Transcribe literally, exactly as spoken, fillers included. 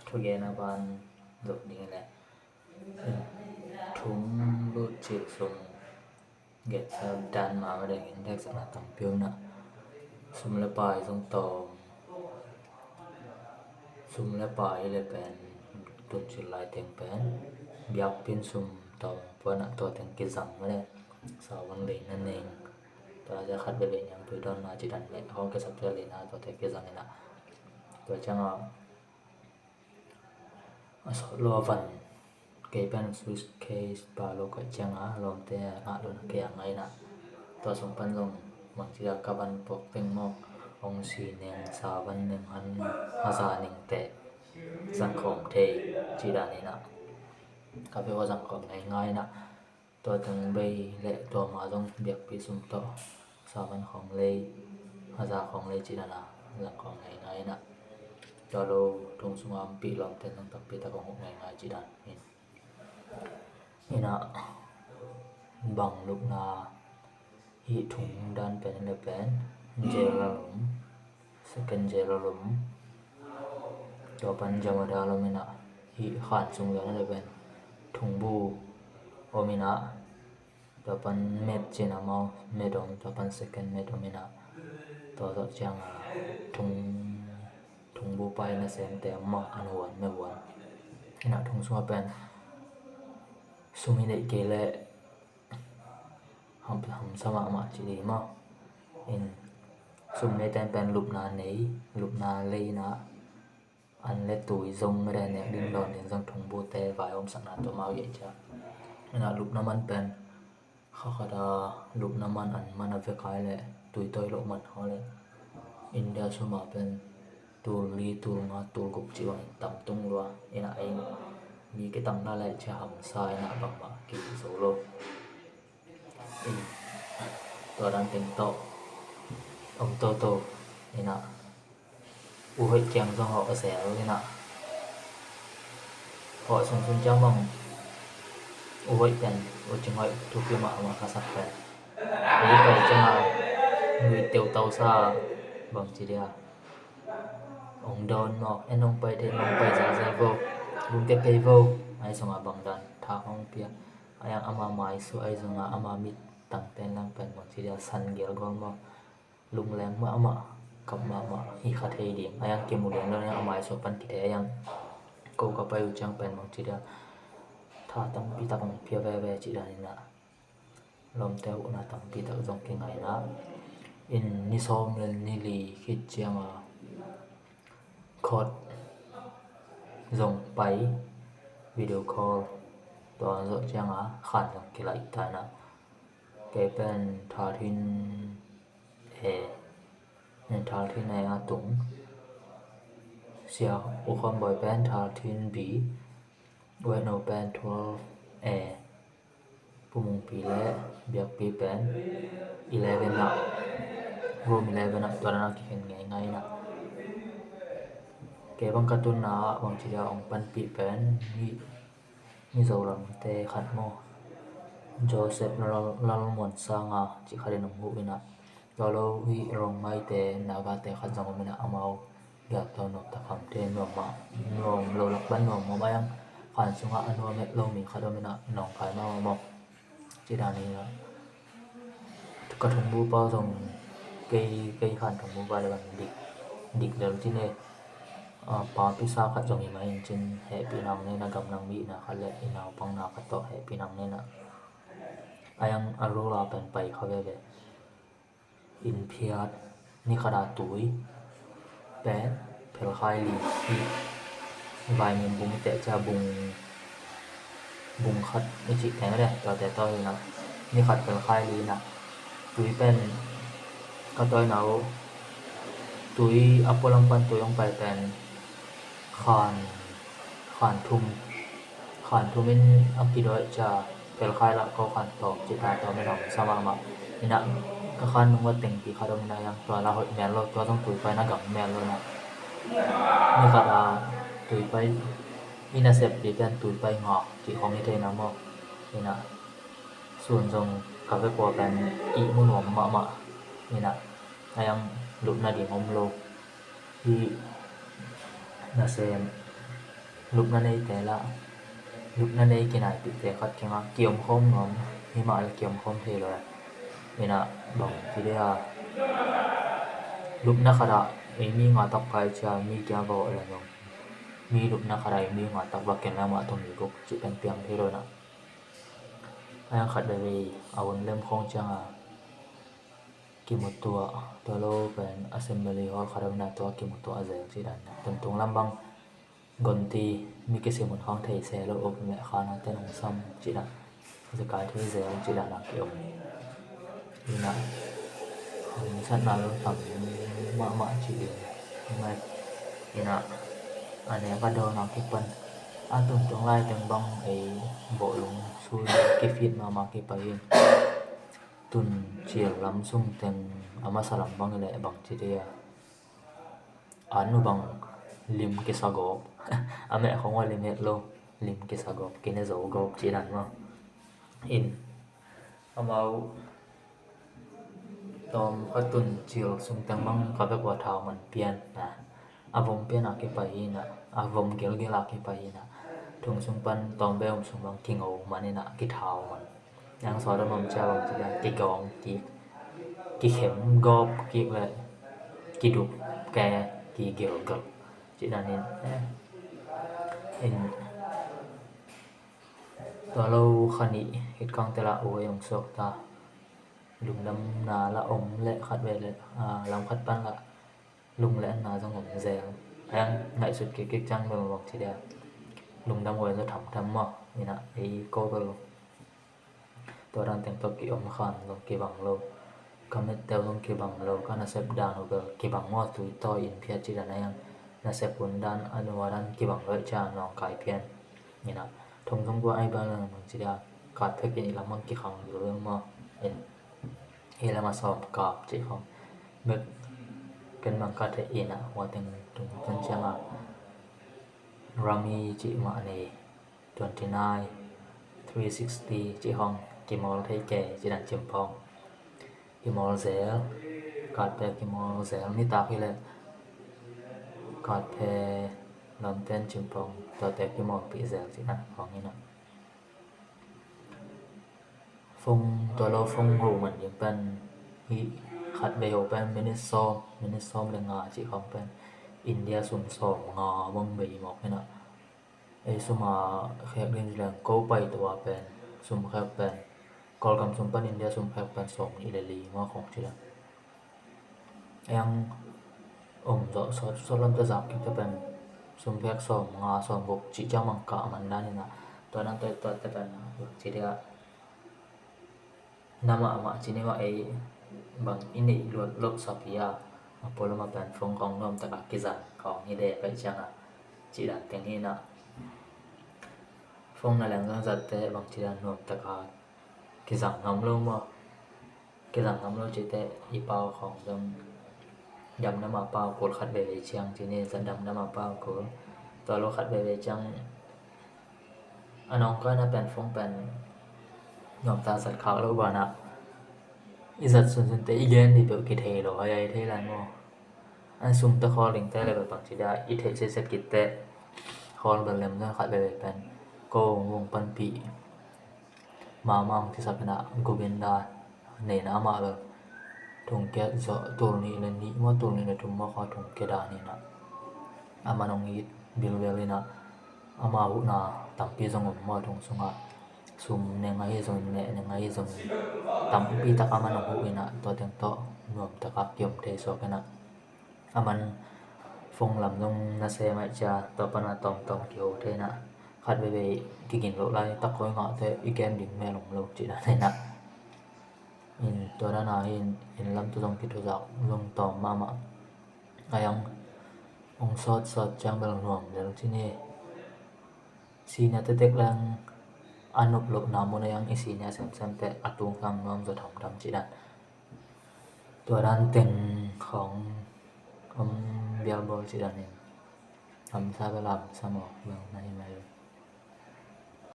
Thugen a ban zong ding le thum lut cil sung gensa dan ma ma dengin deksakna tampi om na. Sum le pai zong tawm, sum le pai le pen tun cil lai teng pen biakpin sum tawm puana tawteng kizang ma le sawan leina neng. Tua zia khat veve niang pui dawn na ci dan le hong kisap zia leina tawte kizang ina. Tua cianga a sawt lo a van kei pen suitcase pa lo kaih cianga lawmte a ngah lo na kei a ngaina. Tua sung pan zong bangci a ka van puak teng mawk ong si neng sawan neng han haza neng te zangkhawm thei ci dan ina. Ka veu a zangkhawm ngaingai ina. Tua teng bei le tua ma zong biakpi sum tawh sawan khawng lei haza khawng lei ci dana zang khawng ngaingai ina. Tua lo thung sunga ompih lawmte zong tampi tak ong huh ngaingai ci dan in. Ina bang lupna hih thung dan pen le pen jail a lum, second jail a lum. Tua pan jamadal om ina hih khan sung lian a le pen thungbu om ina. Tua pan met cina mau met om, tua pan second met om ina. Tua zawh cianga thung thungbu pai nasemte om maw, an huan me huan. Ina thung sunga pen sum i neih kei leh hamsa mahmah ci dih maw. In sum neite pen lupna nei, lupna leina an le tui zong mede nek ding dawn ding zong thungbute vai omsakna tua mau i ei cia. Ina lupna man pen kha khata lupna man an man a vekai le tui tawi loh man haw le India suma pen tul li tul nga tul guk ci bangin tam tung lua. Ina ei mi kitamna le cia hamsa ina bangmah ki zo lo. Tua dan teng tawh om toto ina u hoih kiang zong hawh a zel ina. Hawh sungsun ciang bang u hoih pen u cing hoih thupi mahmah ka sak pen ei pai cianga nui teu tausa bang ci dia. Ong dawn maw, en ong pai thei, ong pai zazel vo, lungke kei vo. Ai sunga bang dan tha ong pia. Ai ang ama maisu ai zunga ama mit tangten lang pen bang ci dia san gel gol maw. Lungleng mahmah, kap mahmah hi kha thei ding. Ai ang kimu lian lo na ama i suak pan kithei ai ang ko ka pai uh ciang pen bang ci dia tha tampi tak ong pia veve ci dan ina. Lawmte huhna tampi tak zong kingaina. In ni sawm le ni li khit cianga court zong pai, video call tua zawh cianga khan zong kilaih ta ina. Kei pen thirteen A, nen thirteen A a tung. Sia U Khawm Bawi pen thirteen B, Wetno pen twelve A, Pu Mungpi le Biakpi pen eleven ah, room eleven ah tua dana kikhen ngeingai ina. Kei bang ka tunna ah bang ci dia ong panpih pen Mizoramte khat maw, Joseph Lal, Lalmuansanga cih khatin ong huh ina. Tua lo hih Rongmaite, Nagate khat zong om ina, amau biak tawh nuam tak hamte, nuam mah, nuam lo lak pan nuam mawh mah ang. Khan sungah a nuam het lo mi khat om ina, nawngkai mah mawh mawh. Ci dan hi ina. Ka thungbu pau zong kei, kei khan thungbu pau le bang dik, dik lel ci ne. Pa pisa khat zong hi mah in cin hehpihna ong nei na, gamdang mi ina khat le i naupangna khat tawh hehpihna ong nei na. Ai ang a rula pen pai kha veve. In phiat ni khat a tui pen phelkhai li hi. Vaimim bung i teh cia bung, bung khat i cih teng le tuate tawh hi na. Ni khat phelkhai li na. Tui pen ka tawina uh tui a pualam pan tui ong pai pen khan, khan thum, khan thum in a kidawi cia phelkhai lah ko khan tawm cih ta tawm in a om sa mahmah. Ina ka khan nung va tengpi khat om ina, yang tua la hoih mel lo, tua zong tuipai na gam mel lo ina. Ni khat a tuipai ina seppi pen tuipai ngak cih khong hi thei na maw. Ina sun zong ka vekua pen ih mu nuam mahmah. Ina a yang lupna ding om lo. Hih Nasem lupna neite lah lupna nei kinaipihte khat kiangah kiomkhawm nuam hi mah le kiomkhawm thei lo. Inah bang ci dia lupna khatah ei mi nga tak kai cia mi kia va awh le nung mi lupna khatah ei mi nga tak va ken le mah tum i guk cih pen piang thei lo inah. A yang khat veivei a hun lem khawng cianga kimutuah tua lo pen assembly hall khat a una tua kimutuah a zel cih dan tuntung lam bang gonti mi kisim hun khang thei se lo uk le khana ten hong sam cih dan zekai thei zel cih dan a kiom. Inah hong satna lo tam mahmah cih ding mai. Inah a nek a dawn a kipan a tuntung lai teng bang ei bawhlung sul kifit mahmah kipai in tun cil lam sung teng a masa lam bang i leh bang ci dia a nu bang lim kisa gawp a meh khong a lim het lo lim kisa gawp kine zo gawp ci dan maw. In amau tawm kha tun cil sung teng bang ka vek ua thau man pian na a vom pian a kipai hi na a vom gelgel a kipai hi na thong sung pan tawm be om sung bang kingo man ina kithau man. Yang sawt a nuam cia bang ci dan kigawng kik kikhem gawp kik le kidup ke kigilgil ci dan in. In tua lo kha nih hitkang te lah uai hong suak ta. Lungdamna lah om le khat ve le lam khat pan lah lung le anna zong om zel. A yang ngaihsut kik kik ciang bel bang ci dia lungdam uai zaw thamtham maw. Inah ei ko bel tua dan teng tawh kiom khan zong kibang lo. Ka mette uh zong kibang lo ka nasep dan uh bel kibang maw tui tawi in phiat ci dan a yang nasep hun dan a nua dan kibang lo cia nawngkai phian. Inah thong zong tua ai bang lang bang ci dia kat phek in i lam bang kikhang lo maw. In i lam a sawm kap cih khong bek ken bang ka thei inah hua teng tung tun cianga rami cih mah nei twenty nine three sixty cih hong kimawl thei ke ci dan cimpong kimawl zel. Katphe kimawl zel nitak hi le katphe lamten cimpong tuate kimawlpih zel ci dan hong inah. Fong tua lo fong ho man ding pen hi khat vei ho pen minit sawm minit sawm le nga cih khong pen India sum sawm nga bang bei mawk inah. Ei suma khek ding ci leng ko pai tua pen sum khek pen Kawlgam sum pan India sum khek pen sawm nih le li maw khong ci leng. Eng om zawh sawt sawt lam te zak kik te pen sum khek sawm nga sawm guk cih ciang bang kah man dan inah tua dan tua tua te pen ci dia na mahmah ci ni mah ei bang i neih luat lop sapi a a pualam a pen fong khong nuam taka kizan khong hi de pai cianga cih dan teng hi na. Fong na leng zong zatte bang ci dan nuam taka kizang ngam lo maw. Kizang ngam lo cite i pau khong zong damdam a pau kul khat veivei ciang ci ni zat damdam a pau kul tua lo khat veivei ciang a nawngkaina pen fong pen nuamta zat khak lo banah i zat sunsunte i gen dih peuh kithei lo a yai thei lai maw. An sumte khawl dingte le bepang ci dia i theih sitset kitte khawl bel lem zong khat veivei pen ko vung panpih mama hong thisak inah Govinda neina amah bel thongkia zawh tul nih le nih maw tul nih le thum maw khaw thongkia dan inah amah hong it bilbel inah ama huhna tampi zong om maw thong sungah sum neng ahi zongin neh neng ahi zongin tampi tak amah hong huh inah tua teng tawh nuam takah kiom thei suak inah. Aman fong lam zong na sem aih cia tua pana tawmtawm kiho thei inah khat veivei kigin loh lai tak koi ngahte i kem ding mel om lo cih dan inah. In tua dana hin in lam tu zong kithuzak zong tawm mahmah a yang hong sawtsawt ciang bel nuam lel ci ni. Senior tetek leng a nop lohna mun a yang i senior semsemte a tungtang nuam zaw thamtham cih dan. Tua dan teng khong om bialbawl cih danin amsa bel amsa mawk bel na hi mai lo.